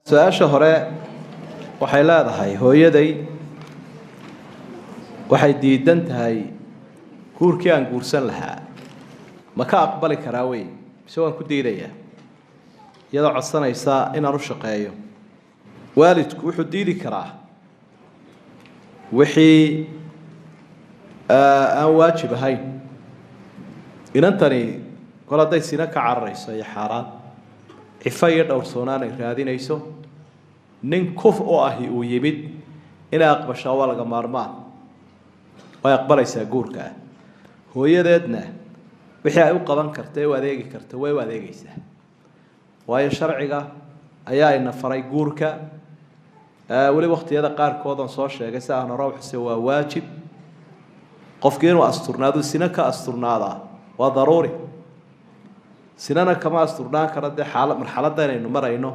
Su-aasha hore waxay leedahay, hooyaday waxay diidan tahay guurkii aan guursan lahaa, ma ka aqbali karaa wey mise waan ku diidayaa? Iyadoo codsanaysa inaan u shaqeeyo. Waalidku wuxuu diidi karaa wixii aan waajib ahayn. Inantani kol hadday sina ka cararayso iyo xaaraan, cifo iyo dhowrsoonaan ay raadinayso, nin kuf oo ahi uu yimid, inay aqbashaa waa laga maarmaan, way aqbalaysaa guurka ah. Hooyadeedna wixii ay u qaban karta ee u adeegi karta way u adeegaysaa, waayo sharciga ayaa ina faray guurka. Weli waktiyada qaarkood oon soo sheegay si aan hore u xusay, waa waajib qofkii inuu asturnaado, sina ka asturnaadaa waa daruuri. Sinana kama asturnaan karo dee xaala marxaladda inaynu marayno.